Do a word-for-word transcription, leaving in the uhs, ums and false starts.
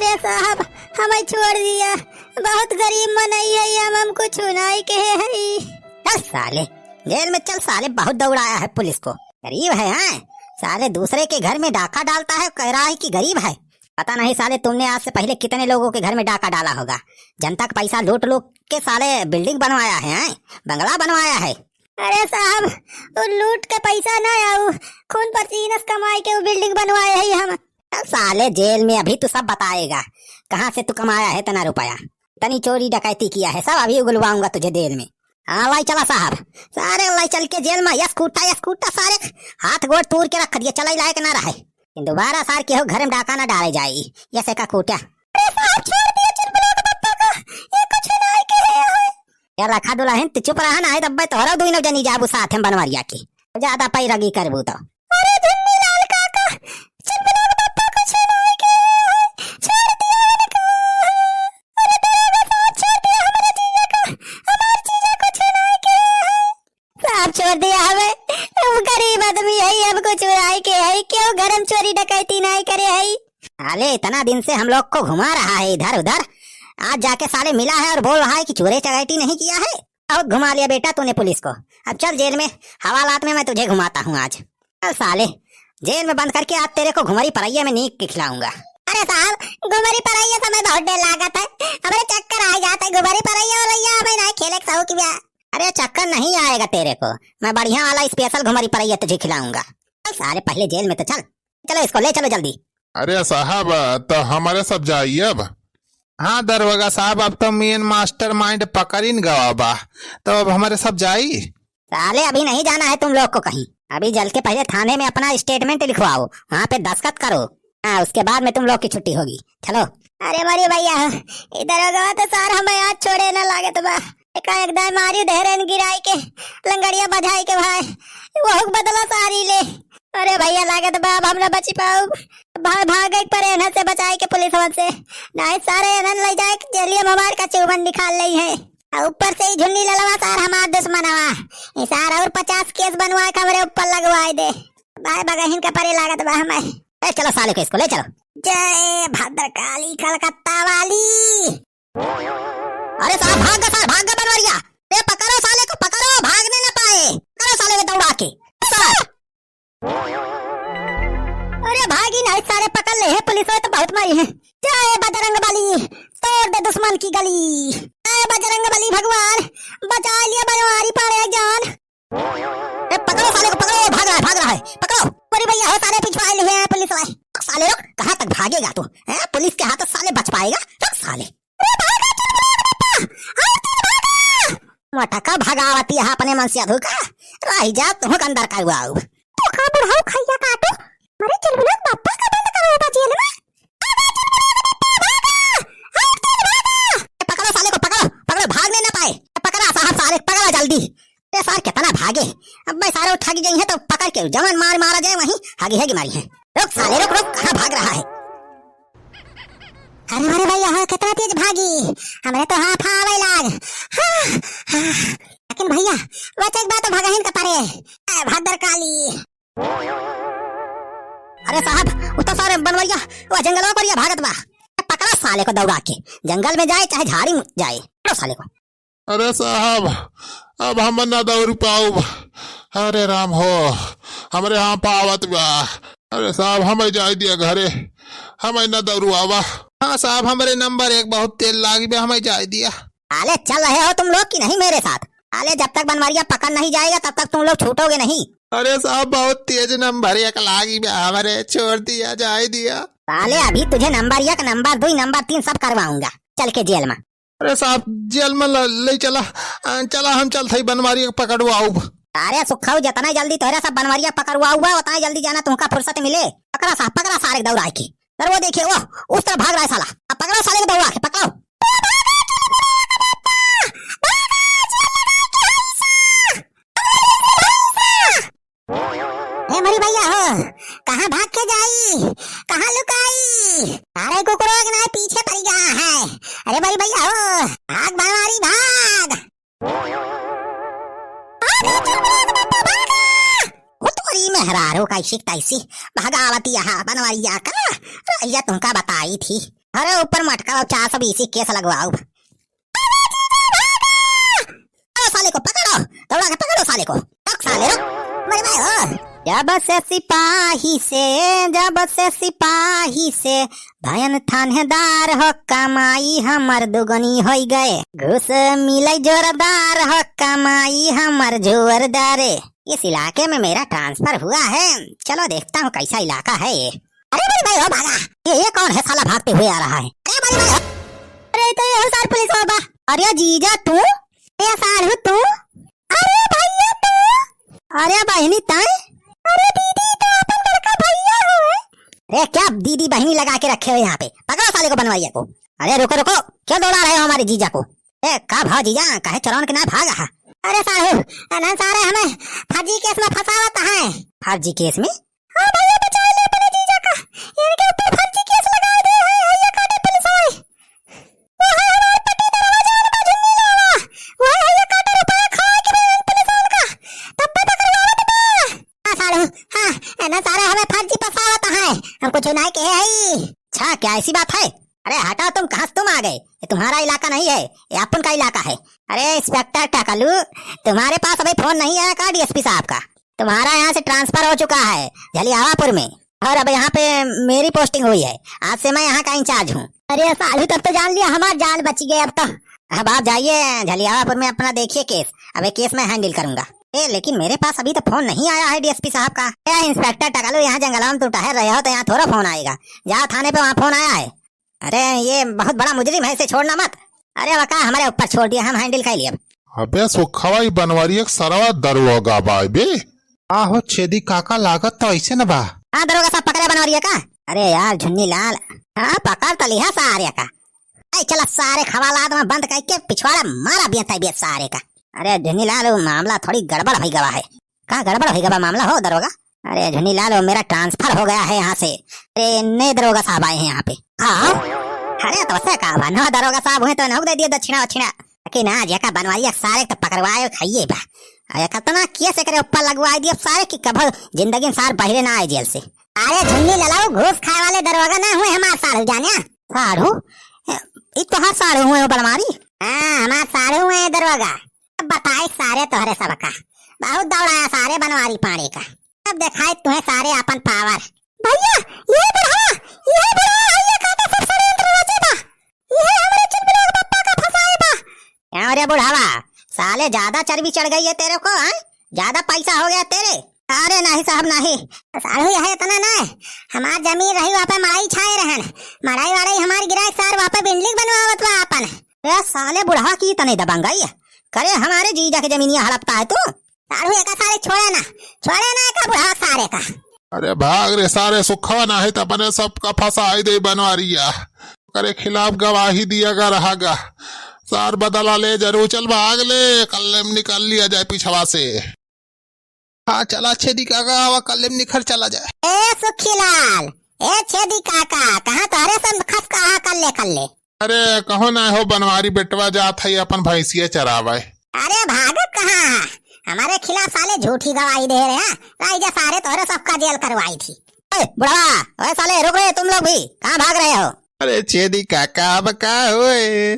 ए साहब, हमें छोड़ दिया, बहुत गरीब मनई है हम, हम कुछ नाहीं कहे हई। चल साले, जेल में चल साले, बहुत दौड़ाया है पुलिस को। गरीब है, हैं? साले दूसरे के घर में डाका डालता है, कह रहा है कि गरीब है। पता नहीं साले तुमने आज से पहले कितने लोगों के घर में डाका डाला होगा। जनता का पैसा लूट लूट के साले building बनवाया है, हैं? बंगला बनवाया है। अरे साहब, वो लूट के पैसा ना आऊ, खून पसीना से कमाई के वो building बनवाए है हम। अब साले जेल में अभी तू सब बताएगा, कहाँ से तू कमाया है इतना रुपया, इतनी चोरी डकैती किया है, सब अभी उगलवाऊंगा तुझे जेल में। हाँ, लाई चला साहब, सारे लाई चल के जेल में, यस कूटा, यस कूटा, सारे हाथ गोड़ तोड़ के रख दिए, चलाई लायक ना रहे। लेकिन दोबारा सार केहू घर में डाका ना डाले जाई, यस का कूटा। अरे साहब, छोड़ दिया चुलबुला के पप्पा को, ये कुछ नहीं कहे हैं। ए लखा दुलहिन, तू चुप रहा ना, है तब तोहरा दुइनो जनी जाबू साथ में बनवरिया के। ज्यादा पैरगी करबू तो। अरे झुन्नी लाल काका, चुलबुला के पप्पा कुछ नहीं कहे हैं, छोड़ दिया उनको। अरे दरोगा साहब, छोड़ दिया हमारा जीजा को, हमार जीजा कुछ नहीं कहे हैं। साहब छोड़ दिया हमें, हम गरीब आदमी है, हम कुछ चुराए के है, क्यों घर में चोरी डकैती नहीं करे है। साले इतना दिन से हम लोग को घुमा रहा है इधर उधर, आज जाके साले मिला है और बोल रहा है कि चोरी डकैती नहीं किया है। बहुत घुमा लिया बेटा तूने पुलिस को, अब चल जेल में, हवालात में मैं तुझे घुमाता हूँ आज। चल साले, जेल में बंद करके आज तेरे को घुमरी परैया में नीक के खिलाऊंगा। अरे साहब, घुमरी परैया से हमें बहुत डर लागत है, हमारे चक्कर आ जाता है, घुमरी परैया उरैया हमें नहीं खेले के शौक बा। अरे चक्कर नहीं आएगा तेरे को, मैं बढ़िया वाला special घुमरी परैया तुझे खिलाऊंगा। चल साले, पहले जेल में तो चल, चलो इसको ले चलो जल्दी। अरे साहब, तो हमारे सब जाइए अब। हाँ दरोगा साहब, अब तो main mastermind पकड़िन गवा बा, तो अब हमारे सब जाई। साले अभी नहीं जाना है तुम लोग को कहीं, अभी जल के पहले थाने में अपना statement लिखवाओ, वहाँ पे दस्तखत करो। हाँ, उसके बाद में तुम लोग की छुट्टी होगी। चलो। अरे मरी भैया, ई दरोगा तो सार हमें आज छोड़े ना लागत बा। एका एक दाई मारी देहरेन गिराई के, लंगड़िया बजाई के भाई, वहुक बदला सारी ले। अरे भैया, लागत बा अब हम ना बची पाउब। भा-, भागे के परे एनहन से बचाए के पुलिस से। नाहीं सारे एनहन ले जाए के जेलिया में मार के चौबन निकाल लेई है। आ ऊपर से ई झुन्नी ललवा सार हमार दुश्मनवा। ई सार और पचास case बनवा के हमरे ऊपर लगवाए दे। भाई बगहिन का परे लागत बा हमें। ए, चलो साले को इसको ले चलो। जय भद्रकाली कलकत्ता वाली। अरे साहब, भाग गया साहब, भाग गया बनवरिया। ए, पकड़ो साले को, पकड़ो, भागने ना पाए। पकड़ो साले को दौड़ा के। साहब। अरे भागी नहीं सारे, पकड़ ले है पुलिस वाले तो बहुत मारी है। जय बजरंग बली, तोड़ दे दुश्मन की गली। जय बजरंग बली भगवान, बचा लिया बनवारी पाड़े जान। ए, पकड़ो साले को, पकड़ो, भाग रहा है, भाग रहा है, पकड़ो। अरे भैया हो, साले पिछवाए लिए हैं पुलिस वाले। साले लोग, कहाँ तक भागेगा तू? हैं? पुलिस के हाथ से साले बच पाएगा? रुक साले। अरे भागा, चुलबुला के पप्पा, और तेज भागा। मोटका भगावती है अपने मन से अधू का, रही जा तुहक अंदर का हुआ। तो का बुढ़ाऊ खैया काटो, मरे चुलबुला के पप्पा का बंद करो बा जेल में। ए, पकड़ो साले को, पकड़ो, पकड़ो, भागने ना पाए। पकड़ा साहब, साले पकड़ा जल्दी। ए सार, कितना भागे। अब भाई सारे उठा के गई हैं तो पकड़ के जवन मार मारा जाए वहीं हगी हगी मारी है। रुक साले, रुक, रुक, कहाँ भाग रहा है? अरे, अरे भैया, हाँ, कितना तेज भागी। हमरे तो हाँफ आवे लाग। हाँ, हाँ। लेकिन भैया, वो चेक बात भगहिन के परे। ए, भद्रकाली। अरे साहब, उ तो सारे बनवरिया, वो जंगलवा पर या भागत बा। पकड़ा साले को दौड़ा के, जंगल में जाए चाहे झाड़ी में जाए, पकड़ो साले को। अरे साहब, अब हम ना दौड़ पाउब। अरे राम हो, हमरे हाँफ आवत बा। अरे साहब, हमें जाए दिया घरे, हमें ना दौड़ावा। हाँ साहब, हमरे नंबर एक बहुत तेज लागी बा, हमें जाए दिया। साले, चल रहे हो तुम लोग कि नहीं मेरे साथ? साले, जब तक बनवरिया पकड़ नहीं जाएगा, तब तक तुम लोग छूटोगे नहीं। अरे साहब, बहुत तेज नंबर एक लागी बा हमरे, छोड़ दिया, जाए दिया। साले, अभी तुझे नंबर एक, नंबर दो, नंबर तीन सब करवाऊंगा, चल के जेल में। अरे साहब, जेल में ल-, ले चला, अ, चला हम चलत हई बनवरिया के पकड़वाउब। अरे सुखऊ, जितना जल्दी तोहरे सब बनवरिया पकड़वाउबा, उतना जल्दी जाना तुमका फुर्सत मिले। पकड़ा साहब, पकड़ा सारे दौड़ा के। सर, वो देखिए, वो उस तरफ भाग रहा है साला। अब पकड़ो साले को दौड़ा के, पकड़ो। ए मरी भैया हो, कहाँ भाग के जाई, कहाँ लुकाई? अरे कुकुरों के ना पीछे पड़ गया है। अरे मरी भैया हो, भाग बनवारी भाग। अरे चुप रहो, बापा, भागा। वो तोरी मेहरारू कैसी तैसी भगावती यहाँ बनवरिया का, रहिया तुमका बताई थी। अरे ऊपर मटका, चार सौ बीसी केस लगवाओ। ओ साले को पकड़ो, दौड़ा के पकड़ो साले को। रुक साले, रुक। बड़े भाई हो। जब से सिपाही से, जब से सिपाही से भयन थानेदार हो, कमाई हमर दुगनी होई गए। घूस मिले जोरदार हो, कमाई हमर जोरदारे। इस इलाके में मेरा ट्रांसफर हुआ है, चलो देखता हूँ कैसा इलाका है ये। अरे बड़े भाई हो, भागा। ये, ये कौन है साला भागते हुए आ रहा है? अरे बड़े भाई हो। अरे तो ये हो सार पुलिस वाला बा। अरे जीजा तू? अरे साढ़ू तू? अरे भैया तू? अरे बहिनी तैं? अरे दीदी तो अपन बड़का भैया हो। अरे क्या दीदी बहिनी लगा के रखे हो यहाँ पे? पकड़ो साले को बनवाइया को। अरे रुको रुको, क्यों दौड़ा रहे हो हमारे जीजा को? ए का भाव जीजा, काहे चोरन के ना भाग हा? अरे साढ़ू, अनहन सारे हमें फर्जी केस में फंसावत हैं। फर्जी केस में? हाँ भैया, बचाए ले अपने जीजा का। इनके ऊपर फर्जी केस लगा दे है, है ये काटे पुलिस वाले। वो है हमार पट्टीदारवा जौन बा झुन्नी लावा। वो है ये काटे रुपया खाए के बे पुलिस वाले का। तब पे पकड़वावत बा। हाँ साढ़ू, हाँ, अनहन सारे हमें फर्जी फंसावत हैं। हम कुछ नहीं कहे हई। अच्छा, क्या ऐसी बात है? अरे हटाओ तुम, कहाँ से तुम आ गए? ये तुम्हारा इलाका नहीं है, ये अपन का इलाका है। अरे इंस्पेक्टर टकलू, तुम्हारे पास अभी फोन नहीं आया का डीएसपी साहब का? तुम्हारा यहाँ से ट्रांसफर हो चुका है झलियावापुर में, और अब यहाँ पे मेरी पोस्टिंग हुई है। आज से मैं यहाँ का इंचार्ज हूँ। अरे साढ़ू, तब तो जान लिया, हमार जान बच गई अब तो। अब आप जाइए झलियावापुर में, अपना देखिए केस, अब ये केस मैं हैंडल करूंगा। ए, लेकिन मेरे पास अभी तो फोन नहीं आया है डीएसपी साहब का। ए, इंस्पेक्टर टकलू, यहाँ जंगलवा में तू टहल रहे हो तो यहाँ थोड़ा फोन आएगा, जाओ थाने पे, वहाँ फोन आया है। अरे ये बहुत बड़ा मुजरिम है, इसे छोड़ना मत। अरे वका, हमारे ऊपर छोड़ दिया, हम हैंडल कर लिए अब। अबे सुखवा, ई बनवारी एक सरवा दरोगा बा बे। का हो छेदी काका, लागत तो ऐसे न बा। हाँ दरोगा साहब, पकड़े बनवारी है का? अरे यार झुन्नी लाल, हाँ पकड़ तो लिहा सारे का। ऐ चला सारे खवालात में बंद करके पिछवाड़ा मारा बियत है बियत सारे का। अरे झुन्नी लाल, वो मामला थोड़ी गड़बड़ हो गवा है। का गड़बड़ हो गवा मामला हो दरोगा? अरे झुन्नी लाल, वो मेरा ट्रांसफर हो गया है यहाँ से। अरे नए दरोगा साहब आए हैं यहाँ पे। हाँ? अरे तो से का बा, नवा दरोगा साहब हुए तो नहुक दे दिए दक्षिणा वक्षिणा। कि ना, जेका बनवारी एक सारे तो पकड़वाए खाइए बा। अरे कितना केस एकरे ऊपर लगवाए दिए सारे कि कभो जिंदगी में सार बहिरे ना आए जेल से। अरे झुन्नी ललाऊ, घूस खाए वाले दरोगा ना हुए हमार साढ़ू जाने। साढ़ू? ए, ई तोहार साढ़ू हुए हो बनवारी? हाँ, हमार साढ़ू हुए हैं दरोगा। अब बताए सारे तोहरे सबका। बहुत दौड़ाया सारे बनवारी पाड़े का। अब देखाए तुम्हें सारे अपन पावर। भैया, ये बुढ़वा, ये बुढ़वा, ये काटा सब षड्यंत्र रचे बा। ये हमरे चिनपुरा के पप्पा का फंसाए बा। क्यों रे बुढ़ावा, साले ज्यादा चर्बी चढ़ गई है तेरे को, हैं? ज्यादा पैसा हो गया तेरे? अरे नहीं साहब नहीं। साढ़ू यह इतना ना है, हमार जमीन रही वहाँ पे मड़ई छाए रहन, मड़ई वड़ई हमार गिराए सार वहाँ पे बिल्डिंग बनवावत बा अपन। ए साले बुढ़वा की तने दबंगई है, करे हमारे जीजा के जमीनिया हड़पता है तू। साढ़ू एका सारे छोड़े ना, छोड़े ना एका बुढ़वा सारे का। अरे भाग रे सारे सुखवा, नाही त अपने सबका फंसाई दे बनवारिया। करे खिलाफ गवाही दिया गा रहा गा। सार बदला ले जरूर, चल भाग ले, कल्ले में निकाल लिया जाए पिछवा से। हाँ चला छेदी काका, आवा कल्ले में निखर चला जाए। ए सुखीलाल, ए छेदी काका, कहाँ तोहरे सब खस कहा कल्ले कल्ले? अरे कहो ना हो बनवारी बेटवा, जात है अपन भैंसिया चरावे। अरे भागत कहाँ है? हमारे खिलाफ साले झूठी गवाही दे रहे हैं। लाई जा सारे तोहरे सबका जेल करवाई थी। ए बुढ़वा, ओए साले रुक रे, तुम लोग भी कहाँ भाग रहे हो? अरे छेदी काका अब का होए?